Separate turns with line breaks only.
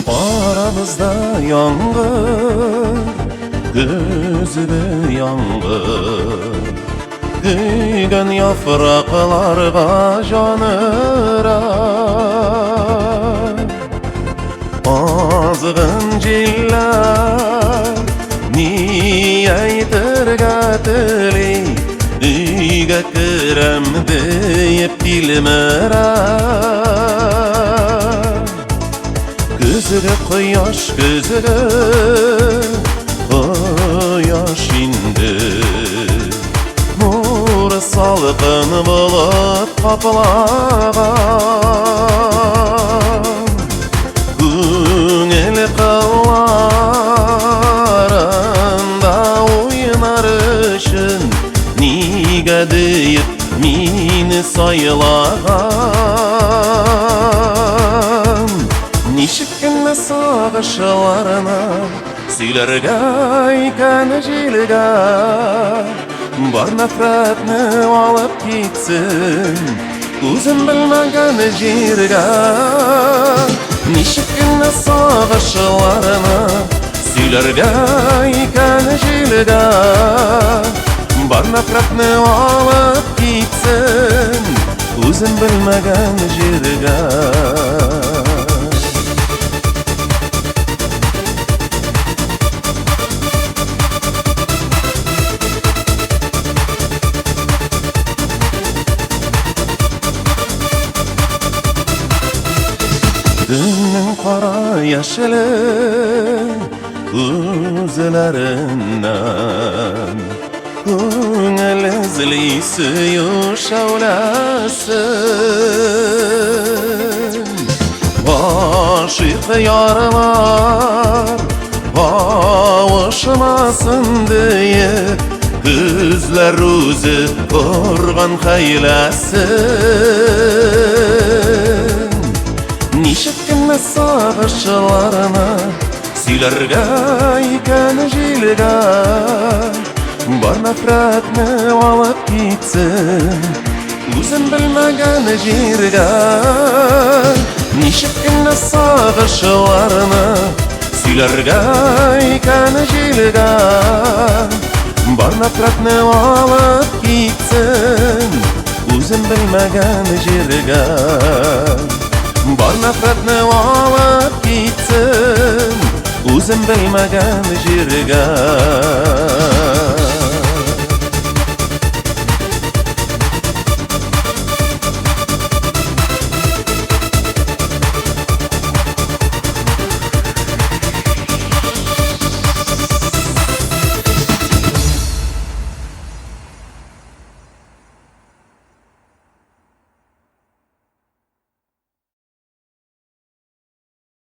Aramızda yangın, gözlü yangın. Көйгән яфракларга җаныра. Азгын җилләр ни әйтергә тели, өйгә керәм диеп тилмерә. Көзге кояш, көзге кояш инде нур салкын болыт каплаган. Күңел кылларында уйнар өчен нигә диеп мине сайлаган. Ничек кенә сагышларны сөйләргә икән җилгә, бар нәфрәтне алып китсен үзем белмәгән җиргә. Ничек кенә сагышларны сөйләргә икән җилгә, бар нәфрәтне алып китсен үзем белмәгән җиргә. Төннең кара яшеле күзләреннән күңел эзли сөю шәүләсен. Гашыйк ярлар кавышмасын диеп, күзләр үзе корган хәйләсен. Ничек кенә сагышларны сөйләргә икән җилгә, бар нәфрәтне алып китсен үзем белмәгән җиргә. Ничек кенә сагышларны сөйләргә икән җилгә, бар нәфрәтне алып китсен үзем белмәгән җиргә. Бар нәфрәтне алып китсен үзем белмәгән җиргә.